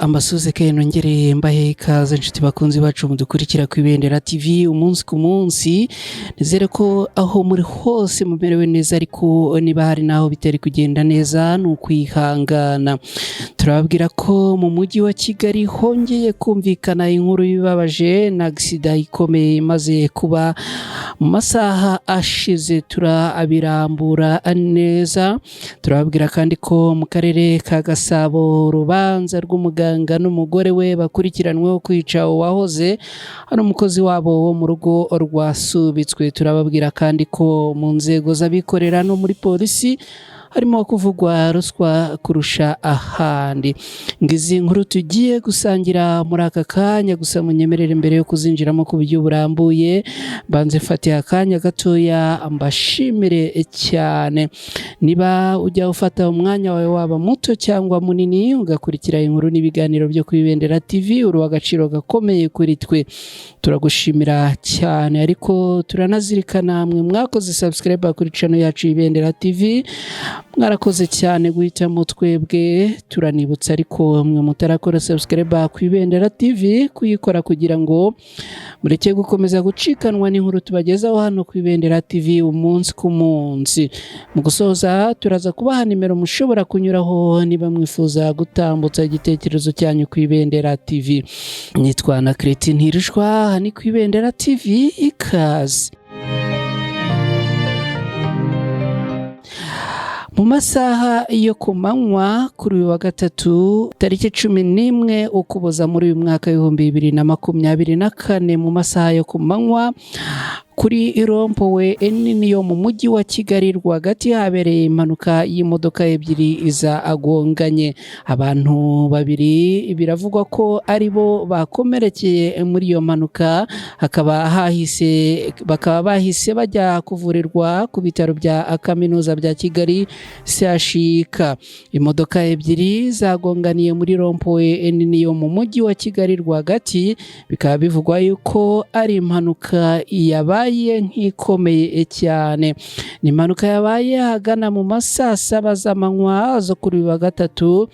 Ambasuze ke nongere mbahe ikaze inshuti bakunzi bacu mudukurikira ku Ibendera TV umunsi ku munsi. Nizere ko aho muri hose mumerewe neza, ariko niba hari n'aho bitari kugenda neza ni ukwihangana. Turababwira ko mu mujyi wa Kigali hongeye kumvikana inkuru ibabaje na agisida ikomeye imaze kuba mu masaha ashize, turabirambura neza. Turababwira kandi ko mu karere ka Gasabo urubanza rw'umuganga n'umugore we bakurikiranweho kwica uwahoze ari umukozi wabo wo mu rugo rwasubitswe. Turababwira kandi ko mu nzego z'abikorera no muri polisi harimo kuvugwa ruswa kurusha ahandi. Ngizi nkuru tugiye gusangira muri aka kanya, gusa munyemerere mbere yo kuzinjiramo ku buryo burambuye mbanze mfate akanya gatoya mbashimire cyane. Niba ujya ufata umwanya wawe waba muto cyangwa munini ugakurikira inkuru n'ibiganiro byo ku Ibendera TV, uri uw'agaciro gakomeye kuri twe, turagushimira cyane. Ariko turanazirikana mwe mwakoze subscribe kuri channel yacu Ibendera TV, mwarakoze cyane guhitamo twebwe. Turanibutsa ariko mwe mutarakora subscribe ku Ibendera TV kuyikora kugira ngo mureke gukomeza gucikanwa n'inkuru tubagezaho hano ku Ibendera TV umunsi ku munsi. Mu gusoza turaza kubaha nimero mushobora kunyuraho niba mwifuza gutambutsa igitekerezo cyanyu ku Ibendera TV. Nitwa na Christine Ntirushwa, aha ni ku Ibendera TV, ikaze. Mu masaha yo ku manywa kuri uyu wa gatatu tariki 11 Ukuboza muri uyu mwaka 2024, mu masaha yo ku manywa kuri irompowe nini yo mu mujyi wa Kigali rwagati habereye impanuka y'imodoka ebyiri zagonganye. Abantu babiri biravugwa ko ari bo bakomerekeye muri iyo mpanuka, hakaba hahise bakaba bahise bajya kuvurirwa ku bitaro bya kaminuza bya Kigali CHUK. Imodoka ebyiri zagonganiye muri rompowe nini yo mu mujyi wa Kigali rwagati, bikaba bivugwa yuko ari impanuka yabaye nk'ikomeye cyane. Ni impanuka yabaye ahagana mu ma saa saba z'amanywa zo kuri uyu wa gatatu.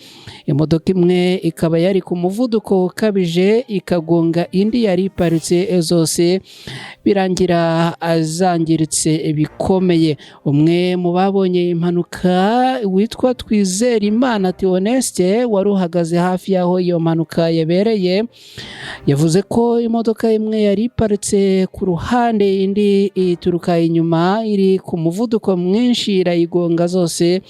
Imodoka imwe ikaba yari ku muvuduko ukabije ikagonga indi yari iparitse, zose birangira zangiritse bikomeye. Umwe mu babonye impanuka witwa Twizerimana Theoneste wari uhagaze hafi y'aho iyo mpanuka yabereye, yavuze ko imodoka imwe yari iparitse ku ruhande, indi ituruka inyuma iri ku muvuduko mwinshi irayigonga, zose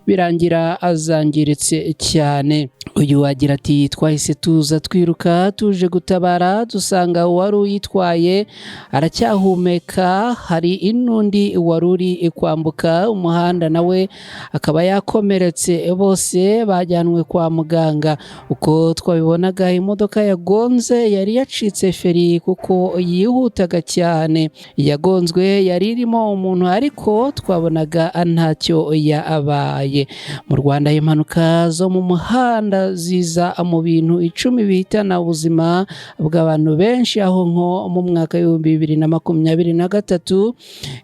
birangira azangiritse cyane. Uyu wagira ati twahise tuza twiruka tuje gutabara, dusanga uwari uyitwaye aracyahumeka, hari n'undi wari uri kwambuka umuhanda nawe akaba yakomeretse, bose bajyanwe kwa muganga. Uko twabibonaga imodoka yagonze yari yacitse feri kuko yihutaga cyane. Yagonzwe yari irimo umuntu ariko twabonaga ntacyo yabaye. Mu Rwanda impanuka zo mu muhanda ziza mu bintu 10 bihitana ubuzima bw'abantu benshi, aho nko mu mwaka 2023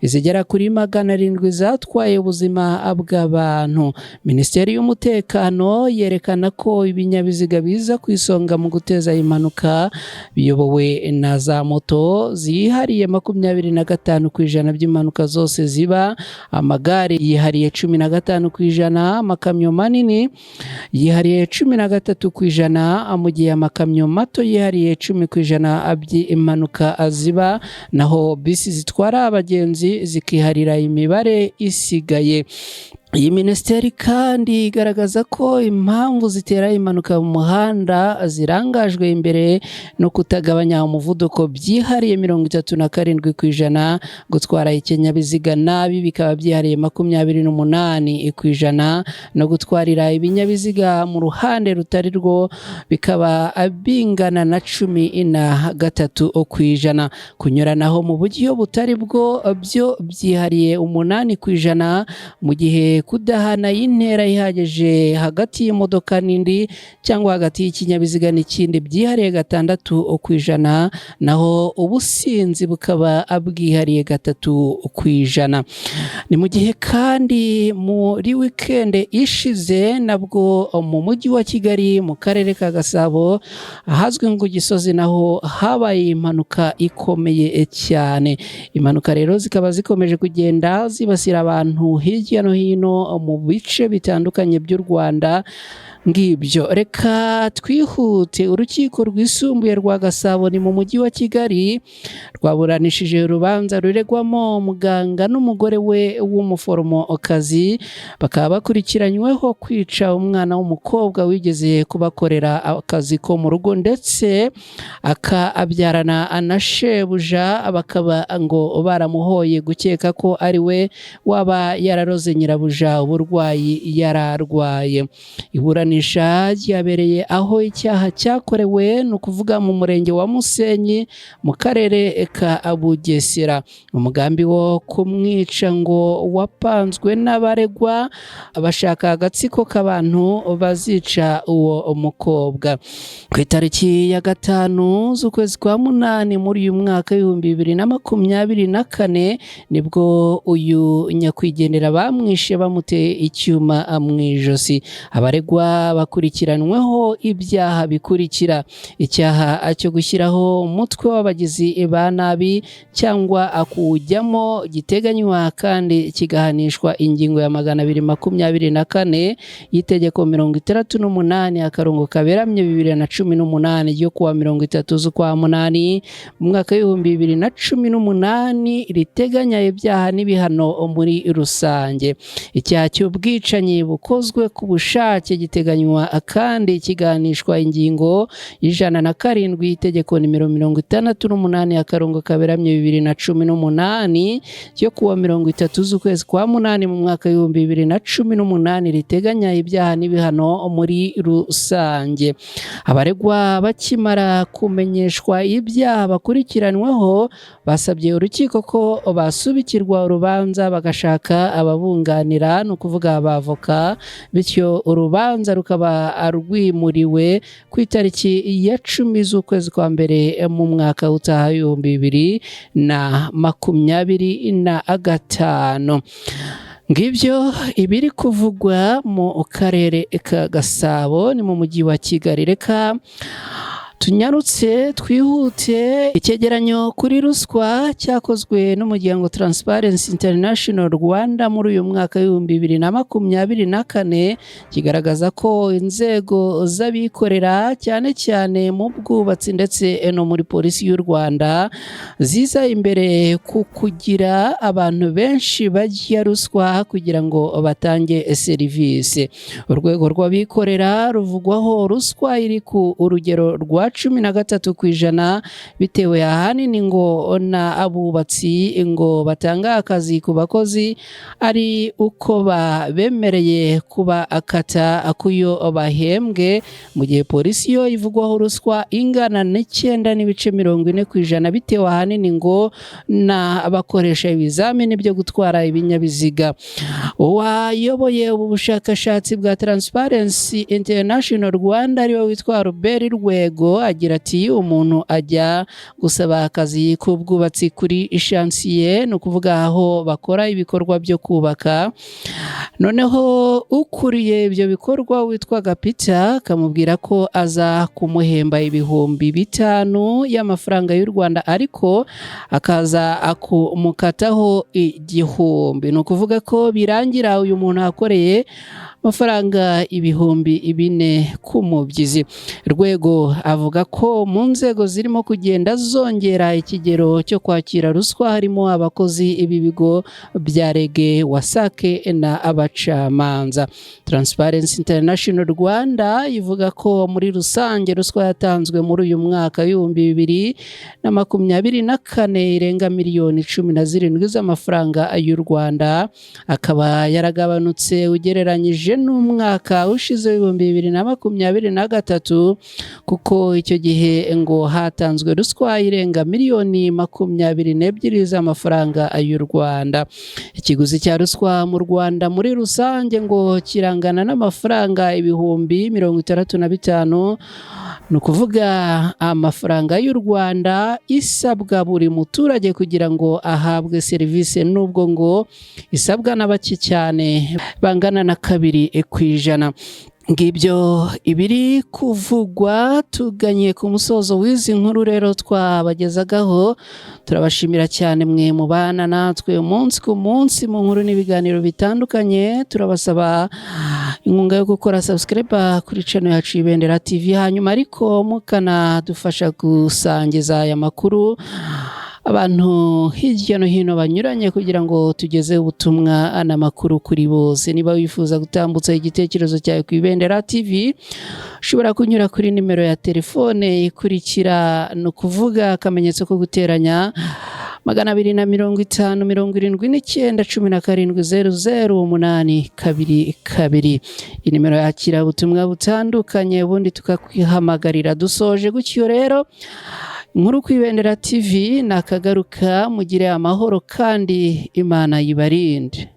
izigera kuri 700 zatwaye ubuzima bw'abantu. Minisiteri y'Umutekano yerekana ko ibinyabiziga biza ku isonga mu guteza impanuka biyobowe na za moto zihariye 25% by'impanuka zose ziba, amagare yihariye 15%, amakamyo manini yihariye 13%, mu gihe amakamyo mato yihariye 10% by'impanuka ziba, naho bisi zitwara abagenzi zikiharira imibare isigaye. Iyi minisiteri kandi igaragaza ko impamvu zitera impanuka mu muhanda zirangajwe imbere no kutagabanya umuvuduko byihariye 37%, gutwara ikinyabiziga nabi bikaba byihariye 28%, no gutwarira ibinyabiziga mu ruhande rutari rwo bikaba bingana na 13%, kunyuranaho mu buryo butari bwo byo byihariye 8%, mu gihe gihe kudahana intera ihagije hagati y'imodoka n'indi cyangwa hagati y'ikinyabiziga n'ikindi byihariye 6%, naho ubusinzi bukaba bwihariye 3%. Ni mu gihe kandi muri wikende ishize nabwo mu mujyi wa Kigali mu karere ka Gasabo ahazwi nko ku Gisozi naho habaye impanuka ikomeye cyane. Impanuka rero zikaba zikomeje kugenda zibasira abantu hirya no hino mu bice bitandukanye by'u Rwanda. Ngibyo, reka twihute. Urukiko rwisumbuye rwa Gasabo ni mu mujyi wa Kigali rwaburanishije urubanza ruregwamo muganga n'umugore we w'umuforomokazi, bakaba bakurikiranyweho kwica umwana w'umukobwa wigeze kubakorera akazi ko mu rugo ndetse akabyarana na shebuja, bakaba ngo baramuhoye gukeka ko ari we waba yararoze nyirabuja uburwayi yararwaye. Iburanisha ryabereye aho icyaha cyakorewe, ni ukuvuga mu murenge wa Musenyi mu karere ka Bugesera. Umugambi wo kumwica ngo wapanzwe n'abaregwa bashaka agatsiko k'abantu bazica uwo mukobwa. Ku itariki ya 5 z'ukwezi kwa 8 muri uyu mwaka 2024 nibwo uyu nyakwigendera bamwishe bamuteye icyuma mu ijosi. Abaregwa bakurikiranweho ibyaha bikurikira: icyaha cyo gushyiraho umutwe w'abagizi ba nabi cyangwa akuwujyamo giteganywa kandi kigahanishwa ingingo ya 224 y'itegeko 68/2018 ryo kuwa 30 z'ukwa 8 mu mwaka 2018 riteganya ibyaha n'ibihano muri rusange. Icyaha cy'ubwicanyi bukozwe ku bushake giteganywa kandi kigahanishwa ingingo y'107 y'itegeko nimero 68/2018 ryo kuwa 30 z'ukwezi kwa 8 mu mwaka 2018 riteganya ibyaha n'ibihano muri rusange. Abaregwa bakimara kumenyeshwa ibyaha bakurikiranweho basabye urukiko ko basubikirwa urubanza bagashaka ababunganira, ni ukuvuga abavoka, bityo urubanza rukaba rwimuriwe ku itariki ya 10 z'ukwezi kwa mbere mu mwaka utaha 2025. Ngibyo ibiri kuvugwa mu karere ka Gasabo ni mu mujyi wa Kigali. Reka tunyarutse twihute. Icyegeranyo kuri ruswa cyakozwe n'umuryango Transparency International Rwanda muri uyu mwaka 2024 kigaragaza ko inzego z'abikorera cyane cyane mu bwubatsi ndetse no muri polisi y'u Rwanda ziza imbere ku kugira abantu benshi bajya ruswa kugira ngo batange serivisi. Urwego rw'abikorera ruvugwaho ruswa iri ku urugero rwa 13%, bitewe ahanini ngo na abubatsi ngo batanga akazi ku bakozi ari uko babemereye kuba akata akuyo bahembwe, mu gihe polisi yo ivugwaho ruswa ingana n'9.40%, bitewe ahanini ngo na abakoresha ibizamini byo gutwara ibinyabiziga. Uwayoboye ubu bushakashatsi bwa Transparency International Rwanda ariwe witwa Robert Rwego agira ati umuntu ajya gusaba akazi k'ubwubatsi kuri chantier, ni ukuvuga aho bakora ibikorwa byo kubaka, noneho ukuriye ibyo bikorwa witwa Gapita akamubwira ko aza kumuhemba 5000 y'amafaranga y'u Rwanda, ariko akaza kumukataho 1000. Ni ukuvuga ko birangira uyu muntu akoreye amafaranga 4000 ku mubyizi. Rwego avuga ko mu nzego zirimo kugenda zongera ikigero cyo kwakira ruswa harimo abakozi b'ibigo bya REG, WASAC na abacamanza. Transparency International Rwanda ivuga ko muri rusange ruswa yatanzwe muri uyu mwaka 2024 irenga miliyoni 17 z'amafaranga y'u Rwanda, akaba yaragabanutse ugereranyije Ugereranije n'umwaka ushize w'2023, kuko icyo gihe ngo hatanzwe ruswa irenga miliyoni 22 z'amafaranga y'u Rwanda. Ikiguzi cya ruswa mu Rwanda muri rusange ngo kirangana n'amafaranga 65,000, ni ukuvuga amafaranga y'u Rwanda isabwa buri muturage kugira ngo ahabwe serivisi, nubwo ngo isabwa na bake cyane bangana na 2%. Ngibyo ibiri kuvugwa. Tuganye ku musozo w'izi nkuru rero twabagezagaho. Turabashimira cyane mwe mubana natwe umunsi ku munsi mu nkuru n'ibiganiro bitandukanye. Turabasaba inkunga yo gukora subscribe kuri channel yacu Ibendera TV, hanyuma ariko mukanadufasha gusangiza aya makuru abantu hirya no hino banyuranye, kugira ngo tugeze ubutumwa n'amakuru kuri bose. Niba wifuza gutambutsa igitekerezo cyawe ku Ibendera TV, ushobora kunyura kuri nimero ya telefone ikurikira, ni ukuvuga akamenyetso ko guteranya 250 79 17 00 8 2 2. Iyi nimero yakira ubutumwa butandukanye, ubundi tukakwihamagarira. Dusoje gutyo rero inkuru ku Ibendera TV. Nakagaruka, mugire amahoro kandi Imana yibarinde.